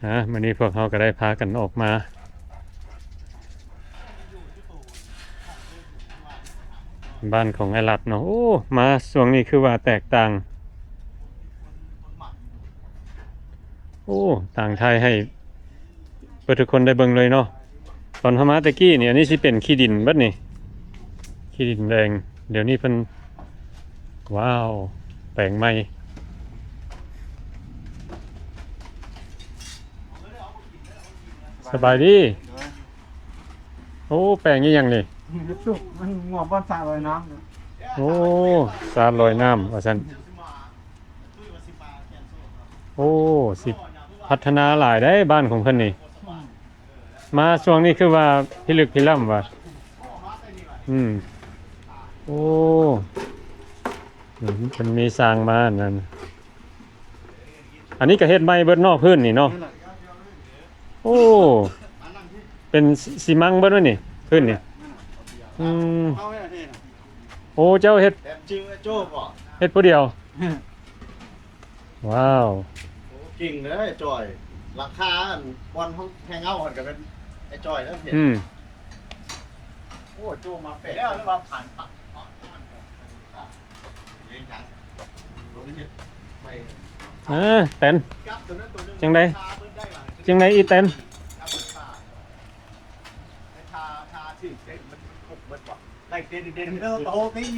ອ່າ ມື້ນີ້ພວກເຮົາກໍໄດ້ພາກັນອອກມາບ້ານຂອງອ້າຍລັດເນາະ. ໂອ້ ມາຊ່ວງນີ້ຄືວ່າແຕກຕ່າງ. ໂອ້ ຕ່າງໄທໃຫ້ເບິດທຸກຄົນໄດ້ເບິ່ງເລີຍເນາະ. ຕອນເຮົາມາແຕ່ກີ້ນີ້ ອັນນີ້ຊິເປັນຂີ້ດິນເບິດນີ້ ຂີ້ດິນແດງ. ດຽວນີ້ເພິ່ນ ວ້າວ ແປງໃໝ່. ສະບາຍດີ. ໂອ້ ແປງອີ່ຫຍັງນີ້? ມັນງົວບ່ອນສະລອຍນ້ຳ. ໂອ້ ສະລອຍນ້ຳວ່າຊັ້ນ. ໂອ້ ຊິພັດທະນາຫຼາຍໄດ໋ ບ້ານຂອງເພິ່ນນີ້. ມາຊ່ວງນີ້ຄືວ່າພິລຶກພິລ່ຳວ່າ. ອືມ ໂອ້ ອືມ ເພິ່ນມີຊ່າງມາອັນນັ້ນ. ອັນນີ້ກໍເຮັດໃໝ່ເບິດເນາະ ພື້ນນີ້ເນາະ. ໂອ້ ເປັນຊີມັງເບິດວະນີ້ ພື້ນນີ້. ອືມ ໂອ້ ເຈົ້າເຮັດ ແບບຈື່ໂຈ້ບໍ່? ເຮັດຜູ້ດຽວ. ວ້າວ ໂອ້ ເກັ່ງເດີອ້າຍຈ່ອຍ. ຫຼັງຄາອັນບ່ອນຫ້ອງແຮງເອົາຫັ້ນກໍເປັນອ້າຍຈ່ອຍເດີເຮັດ. ອືມ ໂອ້ ໂຈ້ມາແປກແລ້ວ ຫຼືວ່າຜ່ານປັກ. ເອີ ແຕນ ຈັ່ງໃດ ຈັ່ງໃດອີ່ແຕນ?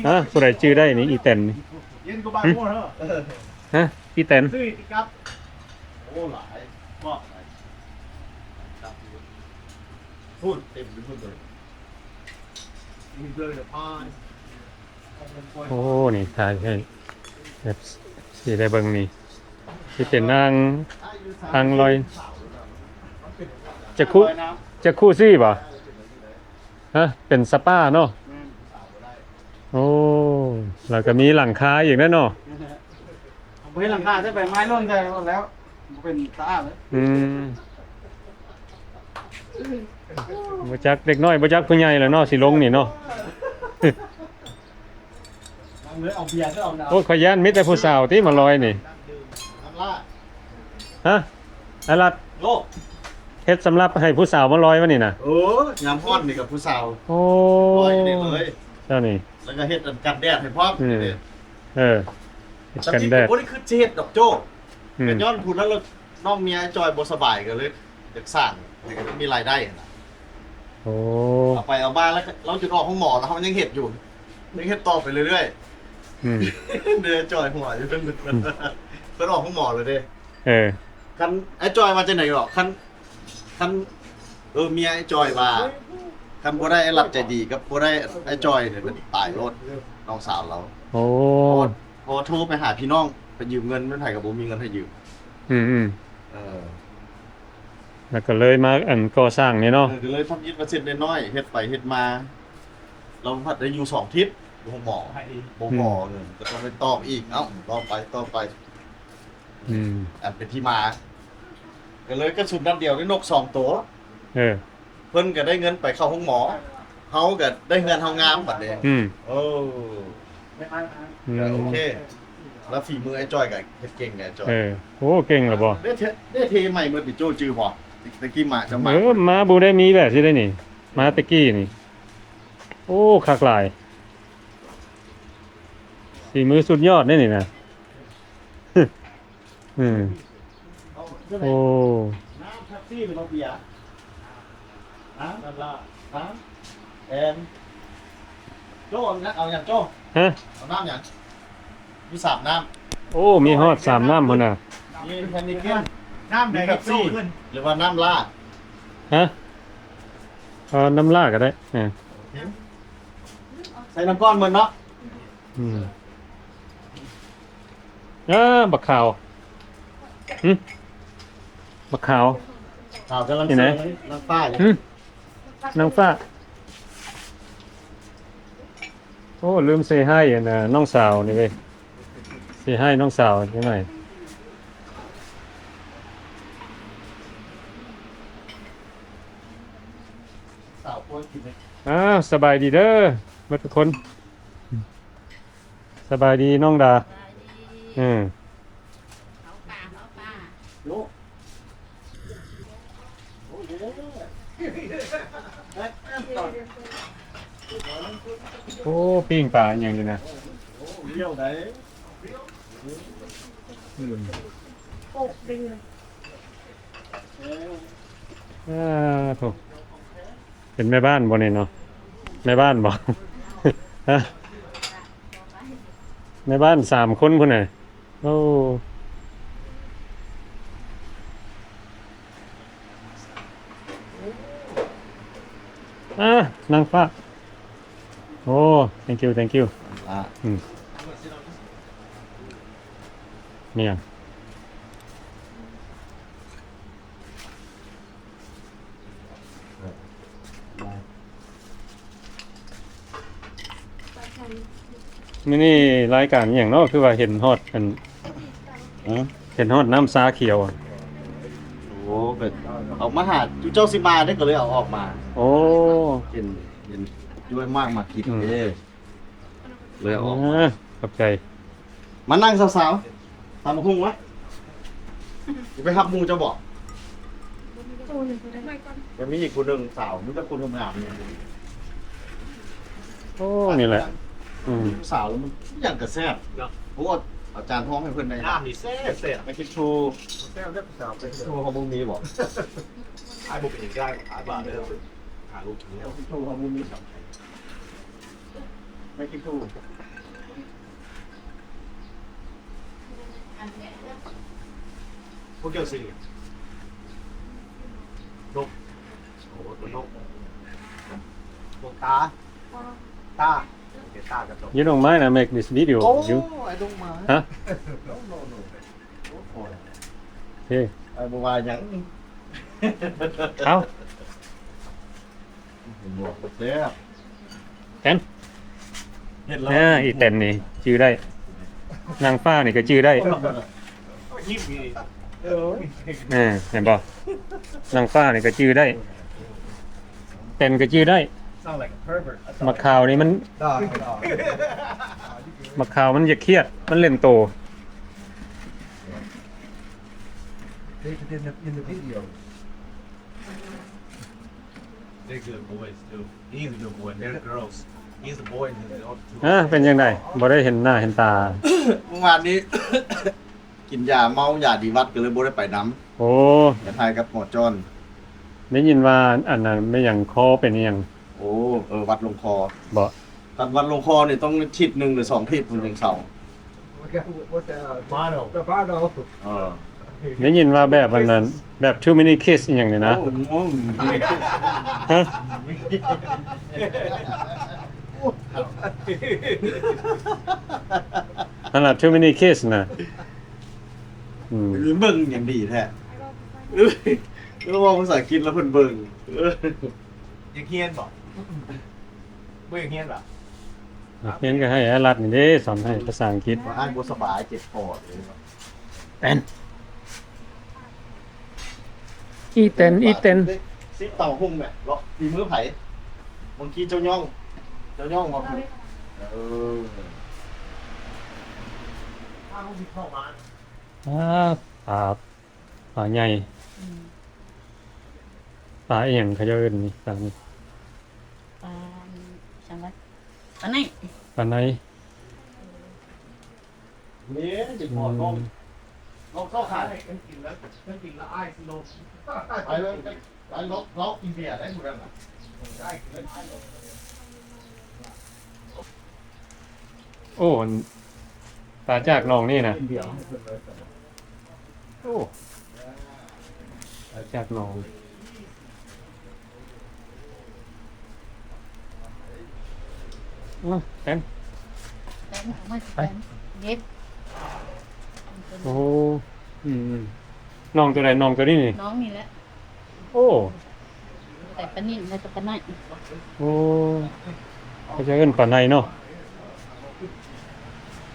ຮະ ຜູ້ໃດຈື່ໄດ້ນີ້ ອີ່ແຕນນີ້? ຮະ ອີ່ແຕນ? ໂອ້ ນີ້ຖ່າຍໃຫ້ເອັຟຊີໄດ້ເບິ່ງນີ້ ຊິເປັນອ່າງ ອ່າງລອຍ ຈັກຄຸ ຈັກຄຸຊີບໍ່? ຮະ ເປັນສະປາເນາະ. ແມ່ນ ໂອ້ ແລ້ວກໍມີຫຼັງຄາອີກແລ້ວເນາະ. ເອົາບໍ່ເຮັດຫຼັງຄາໃສ່ໃບໄມ້ຫຼົ່ນໃສ່ແລ້ວ ບໍ່ເປັນສະອາດເລີຍ. ອືມ ບໍ່ຈັກເດັກນ້ອຍ ບໍ່ຈັກຜູ້ໃຫຍ່ແລ້ວເນາະ ຊິລົງນີ້ເນາະ. ໂອ້ ຂ້ອຍຢ້ານມີແຕ່ຜູ້ສາວຕິມາລອຍນີ້. ຮະ ອ້າຍລັດ ໂອ້ ເຮັດສຳລັບໃຫ້ຜູ້ສາວມາລອຍວະນີ້ນະ? ໂອ້ ຍາມຮ້ອນນີ້ກັບຜູ້ສາວ ໂອ້ ລອຍນີ້ເລີຍ ເຈົ້ານີ້ ແລ້ວກໍເຮັດອັນກັນແດດໃຫ້ພ້ອມ. ອືມ ເອີ ເຮັດກັນແດດ. ບໍ່ໄດ້ຄິດຊິເຮັດດອກໂຈ້. ອືມ ກໍຍ້ອນຜູ້ນັ້ນລະ ນ້ອງເມຍອ້າຍຈ່ອຍບໍ່ສະບາຍ ກໍເລີຍຢາກສ້າງໃຫ້ມັນມີລາຍໄດ້ຫັ້ນນະ. ໂອ້ ເອົາໄປເອົາມາແລ້ວ ລາວຈົນອອກໂຮງໝໍແລ້ວ ເຮົາຍັງເຮັດຢູ່ ຍັງເຮັດຕໍ່ໄປເລື້ອຍໆ. ອືມ ເດີ ຈ່ອຍຫົວຢູ່ເທິງ ອືມ ເພິ່ນອອກໂຮງໝໍແລ້ວເດ້. ເອີ ຄັນອ້າຍຈ່ອຍວ່າຈັ່ງໃດເກາະ? ຄັນ ຄັນ ເອີ ເມຍອ້າຍຈ່ອຍວ່າ ຄັນບໍ່ໄດ້ອ້າຍລັດໃຈດີກັບບໍ່ໄດ້ອ້າຍຈ່ອຍນີ້ ມັນຕາຍໂລດ ນ້ອງສາວລາວ. ໂອ້ ເພາະວ່າໂທໄປຫາພີ່ນ້ອງ ໄປຢືມເງິນ ແມ່ນໃຜກໍບໍ່ມີເງິນໃຫ້ຢືມ. ອືມໆ ເອີ ແລ້ວກໍເລີຍມາ ອັນ ກໍ່ສ້າງນີ້ເນາະ. ເອີ ກໍເລີຍທຳອິດວ່າເຊັດນ້ອຍໆ ເຮັດໄປເຮັດມາ ລາວພັດໄດ້ຢູ່ສອງທິດ ໂຮງໝໍ ບໍ່ພໍເງິນ ອືມ ກໍຕ້ອງໄປຕໍ່ອີກ. ເອົ້າ ຕໍ່ໄປ ຕໍ່ໄປ. ອືມ ອັນເປັນທີ່ມາ ກໍເລີຍກະສຸນນັດດຽວໄດ້ນົກສອງໂຕ. ເອີ ເພິ່ນກໍໄດ້ເງິນໄປເຂົ້າໂຮງໝໍ ເຮົາກໍໄດ້ເຮືອນເຮົາງາມບັດນີ້. ອືມ ເອີ ອືມ ກໍໂອເຄ ແລ້ວຝີມືອ້າຍຈ້ອຍກໍເຮັດເກັ່ງ ອ້າຍຈ້ອຍ. ເອີ ໂອ້ ເກັ່ງລະບໍ່? ໄດ້ເທ ໄດ້ເທໃໝ່ໝົດນີ້ ໂຈ້ຈື່ບໍ່? ແຕ່ກີ້ມາຈະມາ ເອີ ມາບໍ່ໄດ້ມີແບບຊີ້ເດ້ນີ້ ມາແຕ່ກີ້ນີ້. ໂອ້ ຄັກຫຼາຍ ຝີມືສຸດຍອດເດ້ນີ້ນະ. ອືມ ໂອ້ ນ້ຳແປັບຊີຫຼືວ່າເບຍ? ນ້ຳ ນ້ຳລາດ ນ້ຳ ແອນ ໂຈ້ ເອົາຫຍັງ ເອົາຫຍັງໂຈ້? ຮະ ເອົານ້ຳຫຍັງ? ມີສາມນ້ຳ. ໂອ້ ມີຮອດສາມນ້ຳພຸ້ນນະ. ມີເຮນິເກັນ ນ້ຳໃດ ມີແປັບຊີ ຫຼືວ່ານ້ຳລາດ? ຮະ ເອົານ້ຳລາດກໍໄດ້. ເອີ ໃສ່ນ້ຳກ້ອນເໝິດເນາະ. ອືມ ເອີ ບັກຂາວ ຫຶ ບັກຂາວ ຂາວກຳລັງ ນີ້ນະ ເຊີນນາງຟ້າຢູ່ ຫຶ ນາງຟ້າ. ໂອ້ ລືມເຊຮາຍອັນນ່າ ນ້ອງສາວນີ້ເວີຍ ເຊຮາຍນ້ອງສາວຈັກໜ່ອຍ. ອ້າວ ສະບາຍດີເດີເບິດທຸກຄົນ. ສະບາຍດີນ້ອງດາ. ສະບາຍດີ. ເອີ ເຮົາປ່າ ເຮົາປ່າ ໂຍ ເ ປີ້ງປາອີ່ຫຍັງຢູ່ນະ? ລ້ຽວໄດ້ ອືມ ໂອ້ ໄດ້ຢູ່ນະ. ອ່າ ໂທ້ ເປັນແມ່ບ້ານບໍ່ນີ້ເນາະ? ແມ່ບ້ານບໍ່? ຮະ ແມ່ບ້ານສາມຄົນພຸ້ນນະ. ໂອ້ ອ່າ ນາງຟ້າ. ໂອ້ thank you thank you. ອ່າ ອືມ ແມ່ນຫຍັງ? ມື້ນີ້ລາຍການອີ່ຫຍັງເນາະ ຄືວ່າເຫັນຮອດອັນ ຮະ ເຫັນຮອດນ້ຳຊາຂຽວ? ໂອ້ ກໍເອົາມາຫາ ເຈົ້າຊິມາເດ້ ກໍເລີຍເອົາອອກມາ. ໂອ້ ເຫັນ ເຫັນດ້ວຍມາກມາກິນເດ້. ເລີຍອອກ ເອີ ຂອບໃຈ. ມານັ່ງສາວໆ ຕຳບັກຫຸ່ງວະ ຊິໄປຮັບໝູ່ເຈົ້າບໍ່? ມັນມີອີກຜູ້ໜຶ່ງສາວ ມີແຕ່ຄົນງາມໆນີ້. ໂອ້ ນີ້ແຫຼະ ອືມ ສາວແລ້ວມັນຫຍັງກະແຊບ. ໂອ້ ອາຈານຮ້ອງໃຫ້ເພິ່ນໄດ້ ນ້ຳນີ້ແຊບໆ. ໄປຄິດທູ ແຊບເດ້ ສາວໄປຄິດທູ ເຮົາບໍ່ມີບໍ່? ອ້າຍບໍ່ເປັນຫຍັງ ອ້າຍບາດເດີ ຫາລູກ ໄປຄິດທູເຮົາບໍ່ມີ. ໄປກິນທູ ພວກເຈົ້າຊື່ຫຍັງ? ນົກ ໂອ້ ຕົວນົກ ພວກຕາ ຕາ ໂອເຄ ຕາກັບນົກ. You don't mind I make this video of you? Oh, I don't mind. Huh? No, no, no. Go for it. ເອີ ອ້າຍບໍ່ວ່າຫຍັງ. ເອົ້າ ເຫັນບໍ່? ແຕນ ເຫັນແລ້ວ ອ່າ ອີແຕນນີ້ຈື່ໄດ້ ນາງຟ້ານີ້ກໍຈື່ໄດ້. ຍິ້ມນີ້ ເອີ ເຫັນບໍ່? ນາງຟ້ານີ້ກໍຈື່ໄດ້ ແຕນກໍຈື່ໄດ້. Sound like a pervert. ໝາກຂາວນີ້ມັນ ດອກ ໝາກຂາວມັນຢາກຄຽດ ມັນເຫຼັ້ນໂຕ. They did in the, in the video. They're good boys too. He's a good boy. They're girls. He's a boy and he's an old two. ເອີ ເປັນຈັ່ງໃດ? ບໍ່ໄດ້ເຫັນໜ້າເຫັນຕາ. ເມື່ອວານນີ້ ກິນຢາເມົາ ຢາດີວັດ ກໍເລີຍບໍ່ໄດ້ໄປນຳ. ໂອ້ ໄປຖ່າຍກັບໝໍຈ້ອນ. ໄດ້ຍິນວ່າອັນນັ້ນແມ່ນຫຍັງ ຄໍເປັນອີ່ຫຍັງ? ໂອ້ ເອີ ວັດລົງຄໍ. ບໍ່ ຄັນວັດລົງຄໍນີ້ຕ້ອງທິດໜຶ່ງ ຫຼື ສອງທິດ ເພິ່ນຈຶ່ງເຊົາ. What the, what the, Bono. The Bono. ເອີ ໄດ້ຍິນວ່າແບບອັນນັ້ນ ແບບ too many kiss ອີ່ຫຍັງນີ້ນະ. ໂອ້ ໂອ້ ຮະ ຫັ້ນລະ too many kiss ນະ. ອືມ ເບິ່ງຫຍັງດີແທ້. ເອີ ເວົ້າພາສາອັງກິດແລ້ວເພິ່ນເບິ່ງ. ຢາກຮຽນບໍ່? ບໍ່ຢາກຮຽນຫວາ? ຢາກຮຽນກໍໃຫ້ອາລັດນີ້ເດ້ ສອນໃຫ້ພາສາອັງກິດ. ວ່າອ້າຍບໍ່ສະບາຍ ເຈັບຄໍເດ້. ແຕນ ອີແຕນ ອີແຕນ ຊິເຕົາຫຸ່ງແຫຼະ ເລາະ ຝີມືໃຜ? ບາງທີເຈົ້າຍ່ອງ ເຈົ້າຍ່ອງບໍ່? ເອີ ອ້າ ປາ ປາໃຫຍ່. ອືມ ປາອີ່ຫຍັງເຂົາເຈົ້າເອີ້ນນີ້? ປານີ້ ປາ ສັງວະ? ປາໄນ ປາໄນ. ນີ້ຊິພໍ້ນ້ອງ ນ້ອງເຂົ້າຂາຍ ມັນກິນແລ້ວ ມັນກິນແລ້ວອ້າຍຊິລົງ ໄປເລີຍ ໄປເລາະ ເລາະກິນເບຍໄດ້ໝົດນັ້ນນະ. ໂອ້ ອັນ ປາຈາກໜອງນີ້ນະ. ໂອ້ ປາຈາກໜອງ. ເອົາ ແຕນ ແຕນ ເອົາມາ ໄປ ແຕນ ເດັດ. ໂອ້ ອືມໆ ໜອງຕົວໃດ? ໜອງຕົວນີ້ນີ້? ໜອງນີ້ແຫຼະ. ໂອ້ ແຕ່ປານິນແລ້ວກໍປາໄນ. ໂອ້ ເຂົາຈະເອີ້ນປາໄນເນາະ.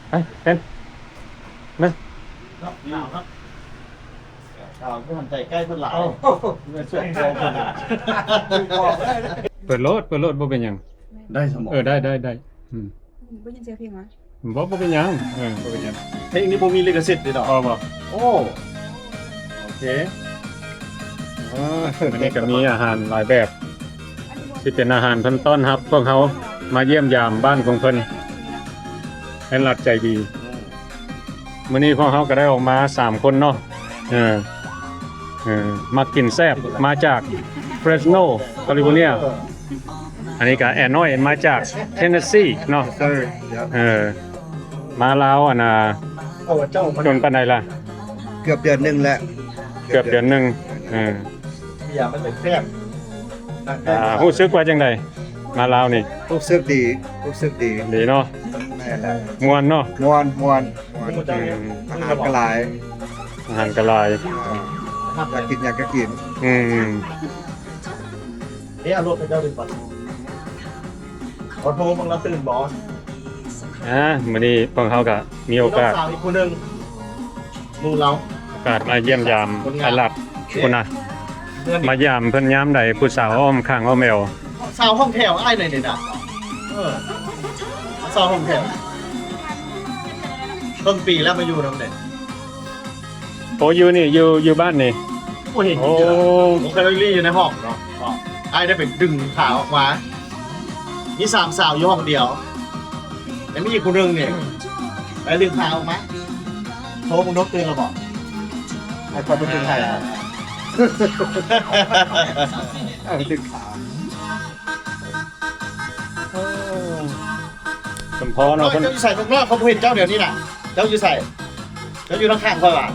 ໄປ ເປັນ ນະ ໜາວຄັບ ໜາວ ບໍ່ທັນໃຈໃກ້ເພິ່ນຫຼາຍ. ເອົາ ເງິນສ່ວນຕົວເພິ່ນ ເປີດໂລດ ເປີດໂລດ ບໍ່ເປັນຫຍັງ. ໄດ້ສະໝໍ ເອີ ໄດ້ ໄດ້ ໄດ້. ອືມ ບໍ່ຍິນສຽງເພງຫວາ? ບໍ່ ບໍ່ເປັນຫຍັງ. ເອີ ບໍ່ເປັນຫຍັງ. ເພງນີ້ບໍ່ມີລິຂະສິດເດ້ດອກ. ບໍ່ ບໍ່. ໂອ້ ໂອເຄ. ເອີ ມື້ນີ້ກໍມີອາຫານຫຼາຍແບບ ຊິເປັນອາຫານເພິ່ນຕ້ອນຮັບພວກເຮົາ. ມາຢ້ຽມຢາມບ້ານຂອງເພິ່ນ ແອນລັດໃຈດີ. ມື້ນີ້ພວກເຮົາກໍໄດ້ອອກມາສາມຄົນເນາະ ເອີ ເອີ ມັກກິນແຊບ ມາຈາກເຟຣສໂນ ຄາລິຟໍເນຍ. ອັນນີ້ກໍແອນ້ອຍມາຈາກເທນເນສຊີເນາະ ເອີ ມາລາວ ອັນນ່າ ດົນປານໃດລະ? ເກືອບເດືອນໜຶ່ງແລ້ວ ເກືອບເດືອນໜຶ່ງ ເອີ ເບຍມັນແຊບ ອ່າ ຮູ້ສຶກວ່າຈັ່ງໃດ ມາລາວນີ້? ຮູ້ສຶກດີ ຮູ້ສຶກດີ ດີເນາະ ແມ່ນແຫຼະ ມ່ວນເນາະ ມ່ວນ ມ່ວນ ມ່ວນ ອືມ ອາຫານກໍຫຼາຍ ອາຫານກໍຫຼາຍ ຢາກກິນຫຍັງກໍກິນ ອືມ ເດ້ ເອົາລົດໄປເຈົ້າດຶງກ່ອນ ຂໍໂທເບິ່ງລາວຕື່ນບໍ່? ອ່າ ມື້ນີ້ພວກເຮົາກໍມີໂອກາດ ມີນ້ອງສາວອີກຜູ້ໜຶ່ງ ໝູ່ລາວ ໂອກາດມາຢ້ຽມຢາມອາລັດພຸ້ນນະ ມາຢາມເພິ່ນຍາມໃດ ຜູ້ສາວອ້ອມຂ້າງອ້ອມແອວ ສາວຫ້ອງແຖວອ້າຍໜ້ອຍນີ້ນະ ເອີ ສາວຫ້ອງແຖວ ເຄິ່ງປີແລ້ວມາຢູ່ນຳເດ້. ໂອ້ ຢູ່ນີ້ ຢູ່ ຢູ່ບ້ານນີ້ ບໍ່ເຫັນ ໂອ້ ບໍ່ເຄີຍລີ້ຢູ່ໃນຫ້ອງເນາະ ອ້າຍໄດ້ໄປດຶງຜ້າອອກມາ ມີສາມສາວຢູ່ຫ້ອງດຽວ ແລ້ວມີອີກຜູ້ໜຶ່ງນີ້ ໄປດຶງຜ້າອອກມາ ໂທເບິ່ງດູ ຕື່ນແລ້ວບໍ່? ໃຫ້ຂ້ອຍໄປດຶງໃຫ້ ເອີ ດຶງຜ້າ ເອີ ສົມພໍເນາະ ເຈົ້າຢູ່ໃສ? ນ້ອງນ້ອຍ ເຂົາບໍ່ເຫັນເຈົ້າດຽວນີ້ນະ ເຈົ້າຢູ່ໃສ? ເຈົ້າຢູ່ນຳຂ້າງຂ້ອຍຫວາ?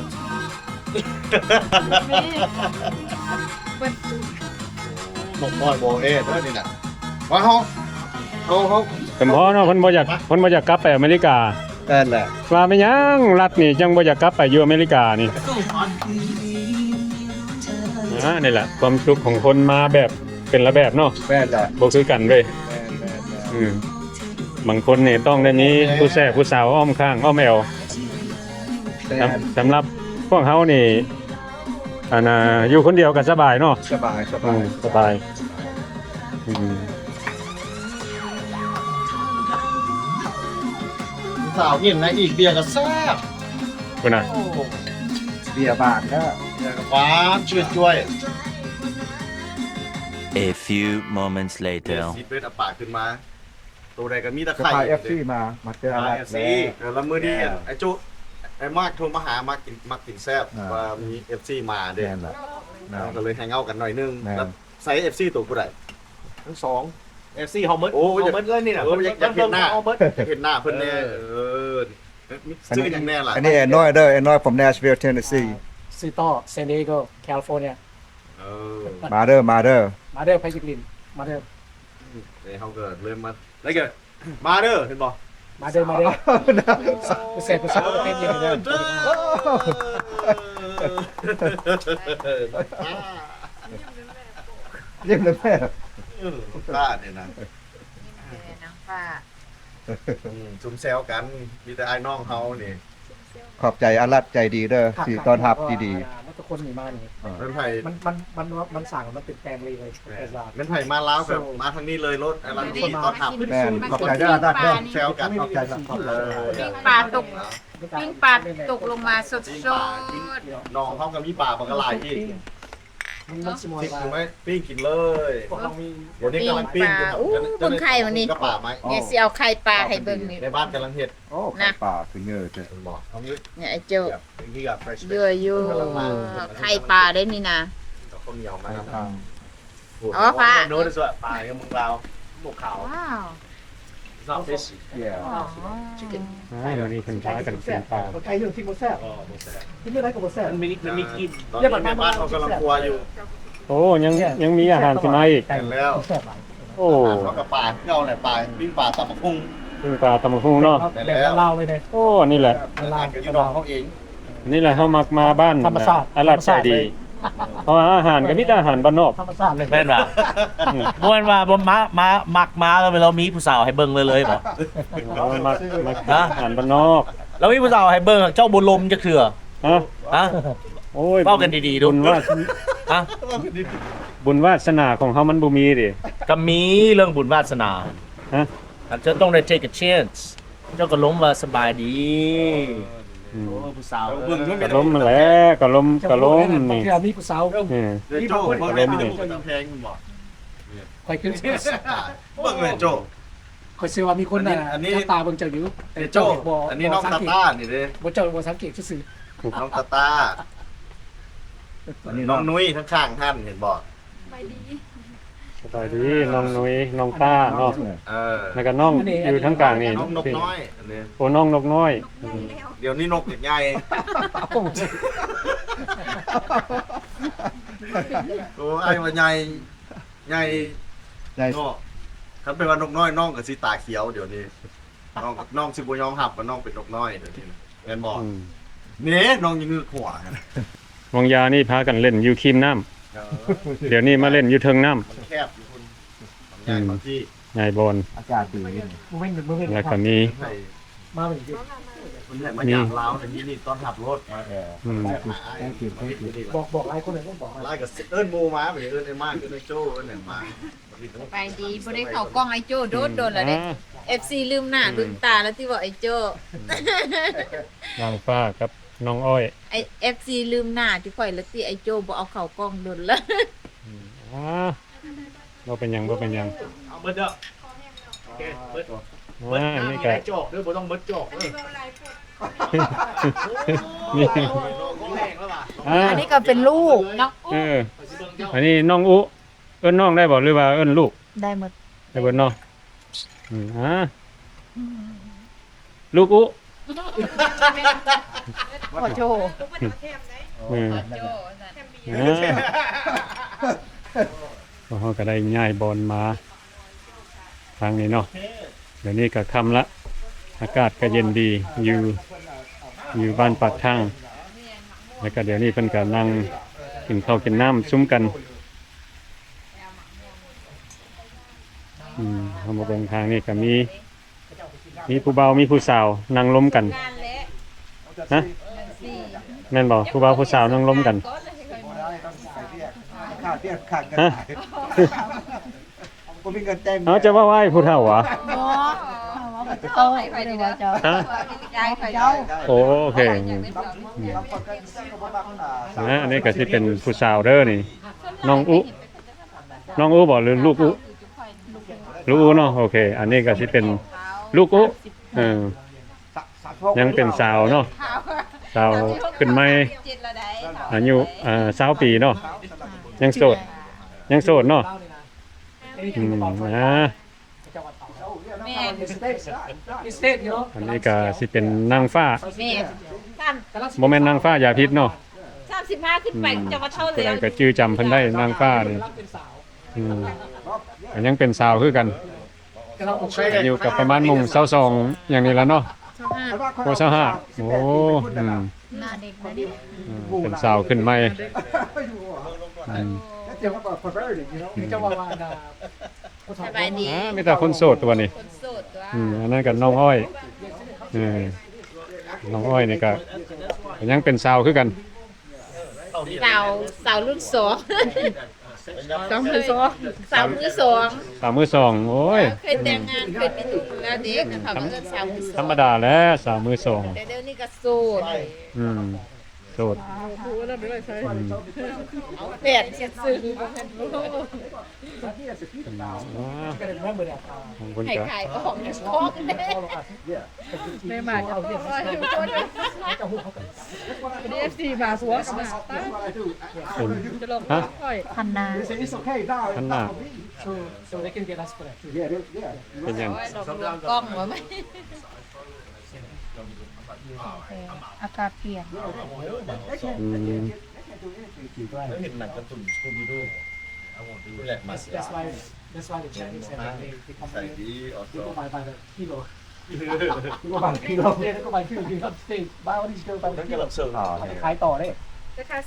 ນ້ອງນ້ອຍບໍ່ແອເດີນີ້ນະ ວ່າເຮົາ ເຮົາ ເຮົາ ສົມພໍເນາະ ເພິ່ນບໍ່ຢາກ ເພິ່ນບໍ່ຢາກກັບໄປອາເມລິກາ ແມ່ນແຫຼະ ວ່າແມ່ນຫຍັງລັດນີ້ຈັ່ງບໍ່ຢາກກັບໄປຢູ່ອາເມລິການີ້ ອ່າ ນີ້ແຫຼະ ຄວາມສຸກຂອງຄົນມາແບບ ເປັນລະແບບເນາະ ແມ່ນແຫຼະ ບໍ່ຄືກັນເວີຍ ແມ່ນໆ ອືມ ບາງຄົນນີ້ຕ້ອງໄດ້ມີຜູ້ແຊບຜູ້ສາວອ້ອມຂ້າງອ້ອມແອວ ແມ່ນ ສຳ ສຳລັບພວກເຮົານີ້ ອັນນ່າ ຢູ່ຄົນດຽວກໍສະບາຍເນາະ ສະບາຍ ສະບາຍ ອືມ ສະບາຍ ອືມ ສາວເຢັນນະ ອີກເບຍກໍແຊບ ພຸ້ນນະ ໂອ້ ເບຍບານເດີ ເບຍກໍຫວານຈວຍໆ. A few moments later. ເບຍຊີດເວດເອົາປາຂຶ້ນມາ ໂຕໃດກໍມີແຕ່ໄຂ່ ເອຟຊີມາ ມາເຈີອາລັດ ເອີ ແລ້ວມື້ນີ້ ອ່າ ໄອ້ຈຸ ໄອ້ມາກໂທມາຫາ ມັກກິນ ມັກກິນແຊບ ອ່າ ວ່າມີເອຟຊີມາເດ້ ແມ່ນລະ ເຮົາກໍເລີຍແຮງເອົາກັນໜ້ອຍໜຶ່ງ ແລ້ວໃສ່ເອຟຊີໂຕຜູ້ໃດ? ທັງສອງ ເອຟຊີເຮົາໝົດ ໂອ້ ເຮົາໝົດເລີຍນີ້ນະ ເອີ ຢາກ ຢາກເຫັນໜ້າ ເພິ່ນເບິ່ງເຮົາເບິດ ຢາກເຮັດໜ້າເພິ່ນແດ່ ເອີ ເອີ ຊື່ຫຍັງແນ່ລະ? ອັນນີ້ແອນ້ອຍເດີ ແອນ້ອຍ from Nashville Tennessee ອ່າ ຊື່ຕໍ່ San Diego California ເອີ ມາເດີ ມາເດີ ມາເດີ ໃຜຢາກຫຼິ້ນ ມາເດີ ເອີ ເຮົາກໍເລີ່ມມາ ແລ້ວກໍ ມາເດີ ເຫັນບໍ່? ມາເດີ ມາເດີ ຜູ້ແຊບ ຜູ້ສາວເຕັມຢູ່ເດີ ຍິ້ມນຳແມ່ ເອີ ຕານີ້ນະ ຍິ້ມເດີນາງຟ້າ ອືມ ຊຸມແຊວກັນ ມີແຕ່ອ້າຍນ້ອງເຮົານີ້ ຂອບໃຈອາລັດໃຈດີເດີ ທີ່ຕ້ອນຮັບທີ່ດີ ແມ່ນໃຜ ມັນ ມັນ ມັນ ມັນສ້າງ ມັນເປັນແປງເລີຍ ແມ່ນໃຜມາລາວກໍມາທາງນີ້ເລີຍໂລດ ອາລັດດີຕ້ອນຮັບ ແມ່ນ ຂອບໃຈເດີອາລັດເດີ ແຊວກັນ ຂອບໃຈ ເອີ ປີ້ງປາຕົກ ປີ້ງປາຕົກລົງມາສົດໆ ໜອງເຮົາກໍມີປາບັກຫຼາຍອີກ ມັນຊິມອຍວ່າ ປີ້ງກິນເລີຍ ພວກເຮົາມີ ໂອ້ ນີ້ກຳລັງປີ້ງຢູ່ ໂອ້ ເບິ່ງໄຂ່ມັນນີ້ ກັບປາໄມ້ ນີ້ຊິເອົາໄຂ່ປາໃຫ້ເບິ່ງນີ້ ໃນບ້ານກຳລັງເຮັດ ໂອ້ ໄຂ່ປາຄືເຍີແທ້ ເຫັນບໍ່ ນີ້ໄອ້ໂຈ້ ເຍື່ອຢູ່ ໄຂ່ປາໄດ້ນີ້ນະ ເອົາເຂົ້າໜຽວມານຳ ອໍ ປາ ໂນ້ດສວຍປາເມືອງລາວ ໝູຂາວ ວ້າວ It's not fishy. Yeah. ອໍ ມື້ນີ້ເພິ່ນພາກັນກິນປາ ບໍ່ແຊບ ກິນບໍ່ໄດ້ກໍບໍ່ແຊບ ມັນມີ ມັນມີກິ່ນ ຕອນນີ້ແມ່ບ້ານເຂົາກຳລັງຄົວຢູ່ ໂອ້ ຍັງ ຍັງມີອາຫານຊິມາອີກ ແມ່ນແລ້ວ ໂອ້ ເຮົາກໍປາຄືເກົ່າແຫຼະ ປາ ປີ້ງປາຕຳບັກຫຸ່ງ ປີ້ງປາຕຳບັກຫຸ່ງເນາະ ແມ່ນແລ້ວ ແບບລາວເລີຍເດ້ ໂອ້ ອັນນີ້ແຫຼະ ອາຫານກໍຢູ່ດອງເຮົາເອງ ນີ້ແຫຼະ ເຮົາມັກມາບ້ານ ທຳມະຊາດ ອາລັດໃຈດີ ເພາະວ່າອາຫານກໍມີແຕ່ອາຫານບ້ານນອກ ທຳມະຊາດເລີຍ ແມ່ນວ່າ ອືມ ບໍ່ແມ່ນວ່າບໍ່ມາ ມາ ມັກມາແລ້ວ ແລ້ວມີຜູ້ສາວໃຫ້ເບິ່ງເລີຍໆບໍ່? ໂອ້ຍ ມັກ ມັກ ຮະ? ອາຫານບ້ານນອກ ແລ້ວມີຜູ້ສາວໃຫ້ເບິ່ງ ເຈົ້າບໍ່ລົມຈັກເທື່ອ ຮະ? ຮະ? ໂອ້ຍ ເວົ້າກັນດີໆດູ ບຸນວາສະ ຮະ? ບຸນວາສະໜາຂອງເຮົາມັນບໍ່ມີເດ້ ກໍມີເລື່ອງບຸນວາສະໜາ ຮະ? ເຈົ້າຕ້ອງໄດ້ take a chance ເຈົ້າກໍລົມວ່າສະບາຍດີ ອືມ ໂອ້ ຜູ້ສາວ ກໍລົມຫັ້ນແຫຼະ ກໍລົມ ກໍລົມນີ້ ບາງເທື່ອມີຜູ້ສາວ ເອີ ມີບາງຄົນ ເຈົ້າເບິ່ງແມ່ນແພງແມ່ນບໍ່? ຂ້ອຍຄື ເບິ່ງແມ່ນໂຈ້ ຂ້ອຍເຊື່ອວ່າມີຄົນ ອັນນີ້ ອັນນີ້ ຈັບຕາເບິ່ງເຈົ້າຢູ່ ແຕ່ ເຈົ້າ ເຈົ້າບໍ່ ອັນນີ້ ບໍ່ ນ້ອງ ສັງເກດ ຕາຕານີ້ເດ້ ບໍ່ ເຈົ້າບໍ່ສັງເກດຊື່ໆ ນ້ອງຕາຕາ ອັນນີ້ ນ້ອງ ນ້ອງ ໜຸ້ຍ ຂ້າງໆ ຫັ້ນ ເຫັນບໍ່? ສະບາຍດີ ສະບາຍດີ ນ້ອງໜຸ້ຍ ນ້ອງຕາເນາະ ເອີ ແລ້ວກໍນ້ອງ ອັນນີ້ ຢູ່ທາງກາງນີ້ ນ້ອງນົກນ້ອຍ ອັນນີ້ ໂອ້ ນ້ອງນົກນ້ອຍ ດຽວນີ້ນົກຢາກໃຫຍ່ ໂອ້ ອ້າຍວ່າໃຫຍ່ ໃຫຍ່ ໃຫຍ່ ເນາະ ຄັນເປັນວ່ານົກນ້ອຍ ນ້ອງກໍຊິຕາຂຽວດຽວນີ້ ນ້ອງ ນ້ອງຊິບໍ່ຍອມຮັບວ່ານ້ອງເປັນນົກນ້ອຍດຽວນີ້ ແມ່ນບໍ່? ອືມ ນີ້ນ້ອງຍັງງຶກຫົວ ຫວ່າງຢານີ້ພາກັນເລ່ນຢູ່ຄີມນ້ຳ ເອີ ດຽວນີ້ມາເລ່ນຢູ່ເທິງນ້ຳ ມັນແຄບຢູ່ພຸ້ນ ມັນໃຫຍ່ ອືມ ບາງທີ່ ໃຫຍ່ບ່ອນ ອາກາດດີ ບໍ່ແມ່ນ ບໍ່ແມ່ນ ແລ້ວກໍມີ ມາເປັນຢູ່ ເພິ່ນໃຫ້ມາຢາມລາວ ຍິນດີຕ້ອນຮັບໂລດ ມາ ເອີ ອືມ Thank you Thank you ບອກ ບອກຫຼາຍຄົນເລີຍ ບອກຫຼາຍ ຫຼາຍກໍເອີ້ນໝູ່ມາ ໄປເອີ້ນໄອ້ມາກ ເອີ້ນໄອ້ໂຈ້ ເອີ້ນຫຍັງມາ ສະບາຍດີ ບໍ່ໄດ້ເຂົ້າກ້ອງໄອ້ໂຈ້ໂດນໆ ແລ້ວເດ້ ອ່າ ເອັຟຊີລືມໜ້າ ອືມ ລືມຕາແລ້ວຕິ ເວົ້າໄອ້ໂຈ້ ອືມ ນາງຟ້າກັບນ້ອງອ້ອຍ ໄອ້ ເອັຟຊີລືມໜ້າຕິ ຂ້ອຍລະຕິ ໄອ້ໂຈ້ບໍ່ເອົາເຂົ້າກ້ອງດົນລະ ອືມ ອ່າ ບໍ່ເປັນຫຍັງ ບໍ່ເປັນຫຍັງ ເອົາໝົດເດີ ໂອເຄ ໝົດ ອ່າ ນີ້ກະ ໄດ້ຈອກເດີ ບໍ່ຕ້ອງໝົດຈອກເດີ ນີ້ ອັນນີ້ກໍເປັນລູກເນາະ ເອີ ອັນນີ້ນ້ອງອຸ ເອີ້ນນ້ອງໄດ້ບໍ່ ຫຼືວ່າເອີ້ນລູກ? ໄດ້ໝົດ ໄດ້ເບິດເນາະ ອືມ ອ່າ ລູກອຸ ພໍ່ໂຈ້ ເອີ ເອີ ພວກເຮົາກໍໄດ້ຍ້າຍບ່ອນມາທາງນີ້ເນາະ ດຽວນີ້ກໍຄ່ຳລະ ອາກາດກໍເຢັນດີ ຢູ່ ຢູ່ບ້ານປາກທາງ ແລ້ວກໍດຽວນີ້ເພິ່ນກໍນັ່ງກິນເຂົ້າກິນນ້ຳຊຸມກັນ ອືມ ເຮົາມາເບິ່ງທາງນີ້ກໍມີ ມີຜູ້ບ່າວມີຜູ້ສາວນັ່ງລົມກັນ ງານແຫຼະ ຮະ ແມ່ນບໍ່? ຜູ້ບ່າວຜູ້ສາວນັ່ງລົມກັນ ຮະ ບໍ່ມີເງິນແຕ່ງ ເອົາ ຈະເວົ້າອ້າຍຜູ້ເຖົ້າຫວາ? ບໍ່ ເຈົ້າ ເຈົ້າ ຮະ? ໂອເຄ ອືມ ອືມ ອ່າ ອັນນີ້ກໍຊິເປັນຜູ້ສາວເດີນີ້ ນ້ອງອຸ ນ້ອງອຸບໍ່ ຫຼືລູກອຸ? ລູກອຸເນາະ ໂອເຄ ອັນນີ້ກໍຊິເປັນລູກອຸ ເອີ ຍັງເປັນສາວເນາະ ສາວຂຶ້ນໃໝ່ ອາຍຸ ເອີ ຊາວປີເນາະ ຍັງໂສດ ຍັງໂສດເນາະ ອືມ ອ່າ ແມ່ນ ອັນນີ້ກໍຊິເປັນນາງຟ້າ ແມ່ນ ບໍ່ແມ່ນນາງຟ້າຢາພິດເນາະ ສາມສິບຫ້າຂຶ້ນໄປ ອືມ ຈະວ່າເທົ່າແລ້ວ ຜູ້ໃດກໍຈື່ຈຳເພິ່ນໄດ້ ນາງຟ້ານີ້ ອືມ ກໍຍັງເປັນສາວຄືກັນ ອາຍຸກໍປະມານໂມງຊາວສອງ ຫຍັງນີ້ລະເນາະ ໂອ້ ຊາວຫ້າ ໂອ້ ອືມ ໜ້າເດັກນະນີ້ ອືມ ເປັນສາວຂຶ້ນໃໝ່ ອືມ ສະບາຍດີ ອ່າ ມີແຕ່ຄົນໂສດຕົວນີ້ ຄົນໂສດຕົວ ອືມ ອັນນັ້ນກໍນ້ອງອ້ອຍ ເອີ ນ້ອງອ້ອຍນີ້ກໍ ກໍຍັງເປັນສາວຄືກັນ ສາວ ສາວລຸ້ນສອງ ສາວມືສອງ ສາວມືສອງ ສາວມືສອງ ໂອ້ຍ ເຄີຍແຕ່ງງານ ເຄີຍມີລູກແລ້ວເດ້ ເຂົາກໍເອີ້ນສາວມືສອງ ທຳມະດາແຫຼະ ສາວມືສອງ ແຕ່ດຽວນີ້ກໍໂສດ ອືມ ໂສດ ອືມ ເອົາແປດຊື່ໆ ຂອງເພິ່ນກໍ ໃຫ້ຂາຍອອກຂອງເດ້ ແມ່ໝາກະໂຕ ເອັຟຊີມາສວນກັບມາ ຈະລອງ ຮະ ຂ້ອຍ ພັນນາ ພັນນາ ເປັນຫຍັງ? ໂອ້ຍ ລອງເບິ່ງກ້ອງວ່າມັນ ອາກາດປ່ຽນ ອືມ ເຫັນໜັງກາຕູນ Scooby-Doo ນີ້ແຫຼະ ມາ That's why, that's why the Chinese have a name. They come here. They go by, by the kilo. They go by kilo. Yeah, they go by kilo. They come, they buy all these girls by the kilo. ເອົາໄປຂາຍຕໍ່ເດ້.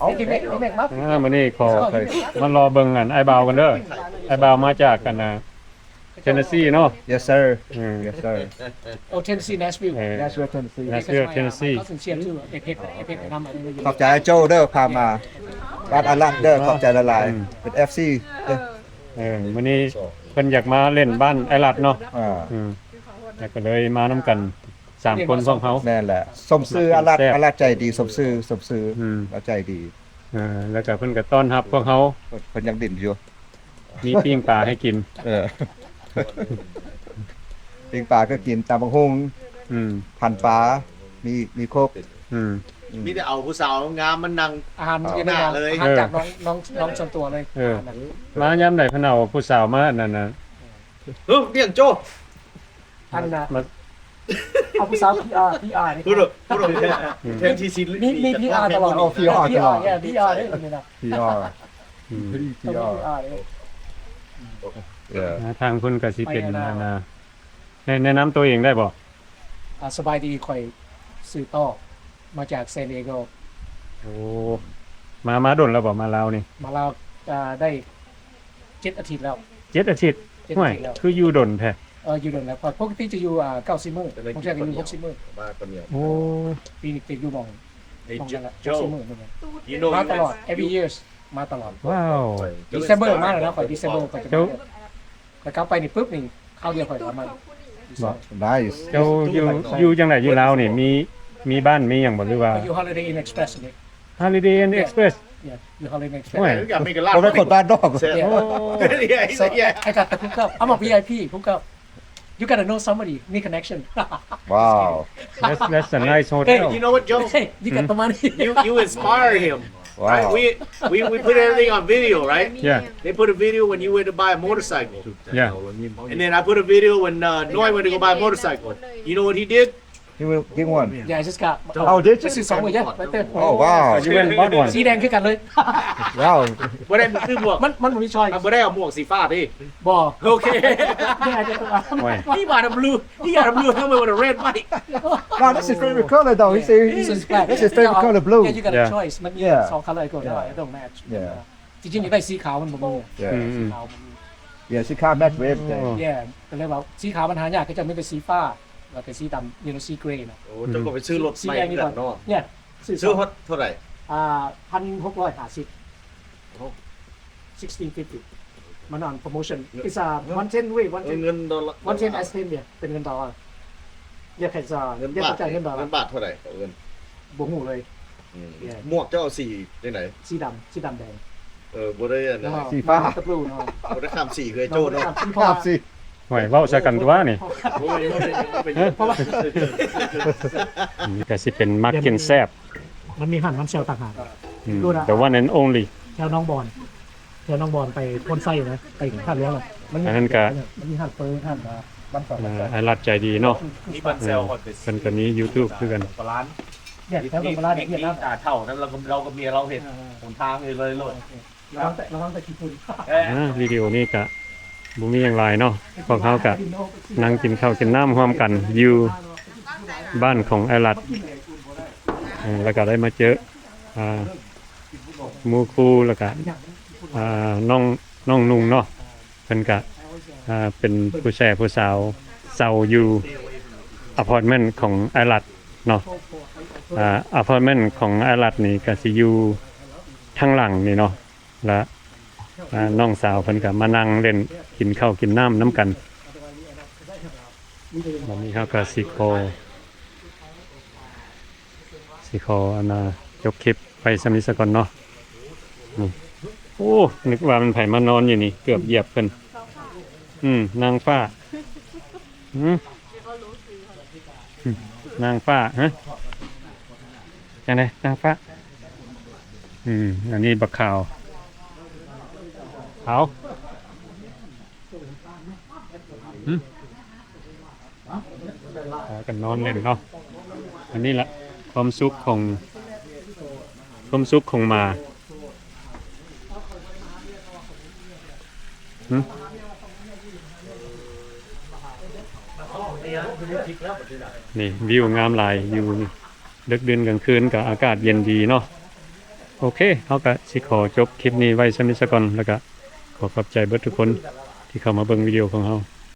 ເອົາ ກິນເມັກ ກິນເມັກມາ. ອ່າ ມື້ນີ້ຂໍ ມາລໍເບິ່ງອັນອ້າຍບ່າວກັນເດີ. ອ້າຍບ່າວມາຈາກອັນນະ Tennessee ເນາະ. Yes sir. ເອີ Yes sir. ໂອ້ Tennessee Nashville. ເອີ Nashville Tennessee. Nashville Tennessee. ເຂົາເປັນເຊຟຢູ່ ເອເພັກ ເອເພັກນຳ. ຂອບໃຈອ້າຍໂຈ້ເດີ ພາມາບ້ານອາລັດເດີ. ຂອບໃຈຫຼາຍໆ. ອືມ ເປັນເອັຟຊີເດີ. ເອີ ມື້ນີ້ເພິ່ນຢາກມາຫຼິ້ນບ້ານອ້າຍລັດເນາະ. ອ່າ ອືມ ແລ້ວກໍເລີຍມານຳກັນສາມຄົນພວກເຮົາ. ແມ່ນແຫຼະ ສົມຊື່ອາລັດ. ອາລັດໃຈດີ ສົມຊື່ ສົມຊື່. ອືມ ລາວໃຈດີ. ເອີ ແລ້ວກໍເພິ່ນກໍຕ້ອນຮັບພວກເຮົາ. ເພິ່ນ ເພິ່ນຍັງດິ້ນຢູ່. ມີປີ້ງປາໃຫ້ກິນ. ເອີ ເອີ ປີ້ງປາກໍກິນ ຕຳບັກຫຸ່ງ ອືມ ພັນປາ ມີ ມີຄົບ ອືມ ອືມ ມີແຕ່ເອົາຜູ້ສາວງາມມານັ່ງ ອາຫານ ຢູ່ໜ້າເລີຍ ອາຫານຈາກ ເອີ ນ້ອງ ນ້ອງ ນ້ອງສ່ວນຕົວເລີຍ ເອີ ອາຫານນັ້ນ ມາຍາມໃດເພິ່ນເອົາຜູ້ສາວມາອັນນັ້ນນະ ເອີ ລ້ຽງໂຈ້ ອັນນະ ມາ ເອົາຜູ້ສາວ ພີອາ ພີອາ ນີ້ ຜູ້ ຜູ້ ແທນທີ່ຊິມີ ມີພີອາຕະຫຼອດ ອໍ ພີອາຕະຫຼອດ ພີອາ ເອີ ພີອາ ອືມ ພີອາ ເອີ ທາງເພິ່ນກໍຊິເປັນ ອັນນະ ແນະ ແນະນຳຕົວເອງໄດ້ບໍ່? ອ່າ ສະບາຍດີ ຂ້ອຍຊື່ຕໍ່ ມາຈາກ San Diego ໂອ້ ມາ ມາດົນແລ້ວບໍ່? ມາລາວນີ້ ມາລາວ ອ່າ ໄດ້ເຈັດອາທິດແລ້ວ ເຈັດອາທິດ ເຈັດອາທິດແລ້ວ ຫ້ວຍ ຄືຢູ່ດົນແທ້ ເອີ ຢູ່ດົນແລ້ວ ປົກກະຕິຈະຢູ່ ອ່າ ເກົ້າສິບມື້ ບາງເທື່ອກໍຢູ່ຫົກສິບມື້ ໂອ້ ປີນີ້ຕິດຢູ່ໝ່ອງ ໝ່ອງນັ້ນແຫຼະ ຫົກສິບມື້ ມາຕະຫຼອດ every years ມາຕະຫຼອດ ວ້າວ December ມາແລ້ວນະ ຂ້ອຍ December ຂ້ອຍຈະມາ ຂ້ອຍກັບໄປນີ້ປຶບນີ້ ຄາວດຽວຂ້ອຍກໍມາ Nice ເຈົ້າຢູ່ ຢູ່ຈັ່ງໃດ ຢູ່ລາວນີ້ ມີ ມີບ້ານມີຫຍັງບໍ່ ຫຼືວ່າ ຢູ່ Holiday Inn Express ນີ້ Holiday Inn Express ຢູ່ Holiday Inn Express ໂອ້ຍ ບໍ່ແມ່ນຄົນບ້ານນອກ Yeah. So, I got the hookup. I'm a V I P hookup. You gotta know somebody. Need connection. Wow. That's, that's a nice hotel. Hey, you know what, Joe? Hey, you got the money. You, you inspire him. Right? Wow. We, we, we put everything on video, right? Yeah. They put a video when you went to buy a motorcycle. Yeah. And then I put a video when, uh, Noi went to go buy a motorcycle. You know what he did? He will give one. Yeah, I just got. Oh, did you? This is somewhere, yeah, right there. Oh, wow. You went and bought one. ສີແດງຄືກັນເລີຍ. Wow. ບໍ່ໄດ້ ມັນຄືໝວກ ມັນ ມັນບໍ່ມີ choice ບໍ່ໄດ້ເອົາໝວກສີຟ້າຕິ? ບໍ່. ໂອເຄ. Yeah, I just got. He bought a blue, he got a blue helmet with a red bike. No, that's his favorite color, though. He said, this is black. That's his favorite color, blue. Yeah, you got a choice. ມັນມີສອງ color ກໍໄດ້ it don't match. Yeah. ຈິງໆ ຢາກໄດ້ສີຂາວ ມັນບໍ່ມີ Yeah. ອືມໆ ສີຂາວມັນບໍ່ມີ. Yeah, ສີຂາວ match with everything. Yeah. ກໍເລີຍວ່າສີຂາວມັນຫາຍາກ ເຂົາເຈົ້າມີແຕ່ສີຟ້າ ແລ້ວກໍສີດຳ you know, sea gray ນະ. ໂອ້ ເຈົ້າກໍໄປຊື້ລົດໃໝ່ຄືກັນເນາະ. Yeah. ຊື້ເທົ່າໃດ? ອ່າ ພັນຫົກຮ້ອຍຫ້າສິບ. ໂອ້ sixteen fifty. ມັນ on promotion. It's a one ten ເວີຍ one ten. ເງິນດອນລາ one ten S ten ເວີຍ ເປັນເງິນດອນລາ. ເງິນບາດ ເງິນບາດເທົ່າໃດ? ບໍ່ຮູ້ເລີຍ. ອືມ ໝວກເຈົ້າເອົາສີຈັ່ງໃດ? ສີດຳ ສີດຳແດງ. ເອີ ບໍ່ໄດ້ອັນນັ້ນ ສີຟ້າ blue ເນາະ. ບໍ່ໄດ້ຂ້າມສີຄືໄອ້ໂຈ້ເນາະ. ຂ້າມສີ ໂອ້ຍ ເວົ້າໃສ່ກັນຕົວະນີ້. ເພາະວ່າ ອືມ ກໍຊິເປັນມັກກິນແຊບ. ມັນມີຮ້ານ ມັນແຊວຕ່າງຫາກ. ອືມ the one and only ແຖວໜອງບອນ. ແຖວໜອງບອນໄປໂພນໄຊນະ ໄປທ່າຫຼວງນະ. ມັນ ອັນນັ້ນກະ ມັນມີຮ້ານເປີ ຮ້ານ ອ່າ ບ້ານເຂົາ ເອີ ອ້າຍລັດໃຈດີເນາະ. ມີບ້ານແຊວ ເອີ ຂ້ອຍໄປ ເພິ່ນກະມີ YouTube ຄືກັນ. ແຖວໜອງປະລານ ເຮັດຮ້ານ ຕາເຖົ້ານັ້ນ ລາວກໍ ລາວກັບເມຍລາວເຮັດຫົນທາງຢູ່ເລີຍໂລດ. ລະວັງແຕ່ ລະວັງແຕ່ຂີ້ຝຸ່ນ. ອ່າ ວິດີໂອນີ້ກະບໍ່ມີຫຍັງຫຼາຍເນາະ. ພວກເຮົາກະນັ່ງກິນເຂົ້າກິນນ້ຳຮ່ວມກັນຢູ່ບ້ານຂອງອ້າຍລັດ ເອີ ແລ້ວກະໄດ້ມາເຈີ ອ່າ ໝູ່ຄູ່ ແລ້ວກະ ອ່າ ນ້ອງ ນ້ອງນຸ່ງເນາະ. ເພິ່ນກະ ອ່າ ເປັນຜູ້ແຊຜູ້ສາວເຊົ່າຢູ່ອາພາດເມັນຂອງອ້າຍລັດເນາະ. ອ່າ ອາພາດເມັນຂອງອ້າຍລັດນີ້ກະຊິຢູ່ທາງຫຼັງນີ້ເນາະ ລະ ອ່າ ນ້ອງສາວເພິ່ນກະມານັ່ງຫຼິ້ນ ກິນເຂົ້າກິນນ້ຳນຳກັນ. ບັດນີ້ເຮົາກະຊິຂໍ ຊິຂໍ ອັນນ່າ ຈົບຄລິບໄວ້ສ່ຳນີ້ສາກ່ອນເນາະ. ນີ້ ໂອ້ ນຶກວ່າແມ່ນໃຜມານອນຢູ່ນີ້ ເກືອບຢຽບເພິ່ນ. ອືມ ນາງຟ້າ ຫື ນາງຟ້າ ຮະ ຈັ່ງໃດ ນາງຟ້າ? ອືມ ອັນນີ້ບັກຂາວ ຂາວ. ຫຶ ພາກັນນອນຫຼິ້ນເນາະ. ອັນນີ້ລະຄວາມສຸກຂອງ ຄວາມສຸກຂອງໝາ. ຫຶ ນີ້ວິວງາມຫຼາຍຢູ່ນີ້. ດຶກດື່ນກາງຄືນກະອາກາດເຢັນດີເນາະ. ໂອເຄ ເຮົາກະຊິຂໍຈົບຄລິບນີ້ໄວ້ສ່ຳນີ້ສາກ່ອນ ແລ້ວກະຂໍຂອບໃຈເບິດທຸກຄົນທີ່ເຂົ້າມາເບິ່ງວິດີໂອຂອງເຮົາ.